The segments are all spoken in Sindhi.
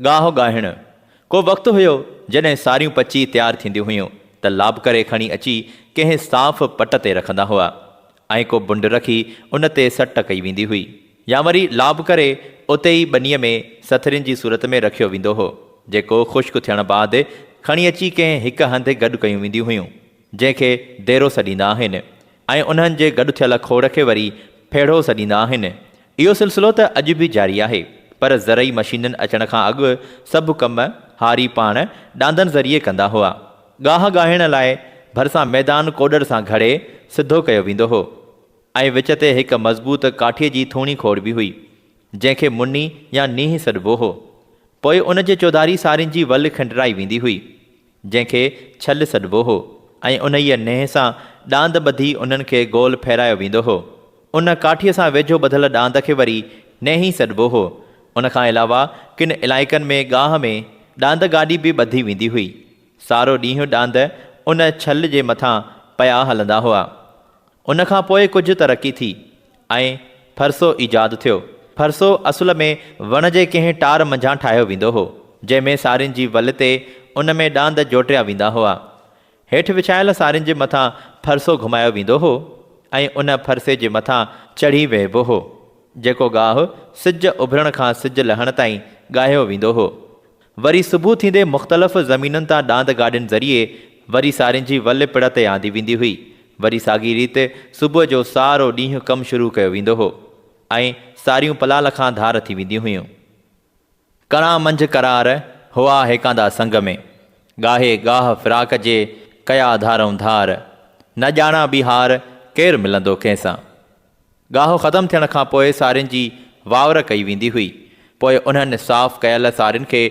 ڳاهه ڳاهڻ، ڪو وقت هيو جڏهن ساريون پچي تيار ٿينديون هيون ته لاب ڪري کڻي اچي ڪنهن صاف پٽ تي رکندا هئا ۽ ڪو بنڊ رکي ان تي سٽ ڪئي ويندي هئي يا وري لاب ڪري اتي ئي ٻنيء ۾ سٿرين جي صورت ۾ رکيو ويندو هو جيڪو خشڪ ٿيڻ بعد کڻي اچي ڪنهن هڪ هنڌ گڏ ڪيون وينديون هيون جنهن کي ديرو سڏيندا آهن ۽ انهن جي گڏ ٿيل کوڙ کي وري ڦيڙهو سڏيندا آهن. اهو سلسلو ته اڄ به جاري آهي، پر زرعي مشينن اچڻ کان اڳ سڀ ڪم هاري پاڻ ڏاندن ذريعي ڪندا هئا. ڳاهه ڳاهڻ لاء ڀرسان ميدان ڪوڏر سان گهڙي سڌو ڪيو ويندو هو ۽ وچ تي هڪ مضبوط ڪاٺيء جي ٿوڻي کوڙبي هئي، جنهن کي مني يا نينهن سڏبو هو. پوء ان جي چوڌاري سارين جي ول کنڊرائي ويندي هئي. جنهن کي ڇل سڏبو هو ۽ انهيء نيهه سان ڏاند ٻڌي انهن کي گول ڦيرايو ويندو هو. ان ڪاٺيء سان ويجهو ٻڌل ڏاند کي وري نيهي سڏبو هو. ان کان علاوه ڪن علائقن ۾ ڳاهه ۾ ڏاند گاڏي به ٻڌي ويندي هئي. سارو ڏينهن ڏاند ان ڇل جي مٿان پيا هلندا هئا. ان کان پوء ڪجهه ترقي ٿي ۽ ڦرسو ايجاد ٿيو. ڦرسو اصل ۾ وڻ جي ڪنهن ٽار منجهان ٺاهيو ويندو هو، جنهن ۾ سارين جي ول تي ان ۾ ڏاند جوٽيا ويندا هئا. هيٺ وڇايل سارين جي مٿان ڦرسو گهمايو ويندو هو ۽ ان ڦرسي جي مٿان چڙهي ويهبو هو، جيڪو ڳاهه سج اڀرڻ کان سج لهڻ تائين ڳاهيو ويندو هو. وري صبح ٿيندي مختلف زمينن تان ڏاند گاڏين ذريعي وري سارين جي ول پڙ تي آندي ويندي هئي. وري ساڳي ريت صبح جو سارو ڏينهن ڪم شروع ڪيو ويندو هو ۽ ساريون پلال کان ڌار ٿي وينديون هيون. ڪڻا منجهه قرار، هئا هيڪاندا سنگ ۾. ڳاهي ڳاهه فراق جي، ڪيا ڌارئون ڌار. نه ڄاڻان ٻيهار، ڪير ملندو ڪنهن سان. ڳاهو ختم ٿيڻ کان پوء سارين جي واور ڪئي ويندي هئي. پوء انهن صاف ڪيل سارين کي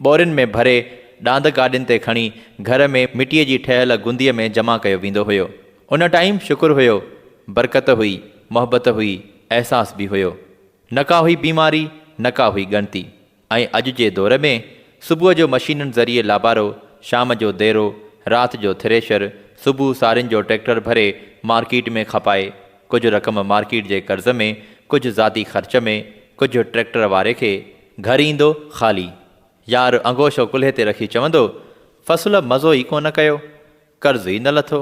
ٻورين ۾ ڀري ڏاند گاڏين تي کڻي گهر ۾ مٽيء جي ٺهيل گنديء ۾ جمع ڪيو ويندو هيو. ان ٽائيم شڪر هيو، برڪت هئي، محبت هئي، احساس به هيو. نه ڪا هئي بيماري، نه ڪا هئي ڳڻتي. ۽ اڄ جي دور ۾ صبح جو مشينن ذريعي لابارو، شام جو ديرو، رات جو ٿريشر، صبح سارين جو ٽريڪٽر ڀري مارڪيٽ ۾ کپائي، ڪجهه رقم مارڪيٽ جي قرض ۾، ڪجهه ذاتي خرچ ۾، ڪجهه ٽريڪٽر واري کي، گهر ايندو خالي. يار انگوشو ڪلهي تي رکي چوندو، فصل مزو ئي ڪونه ڪيو، قرض ئي نه لٿو.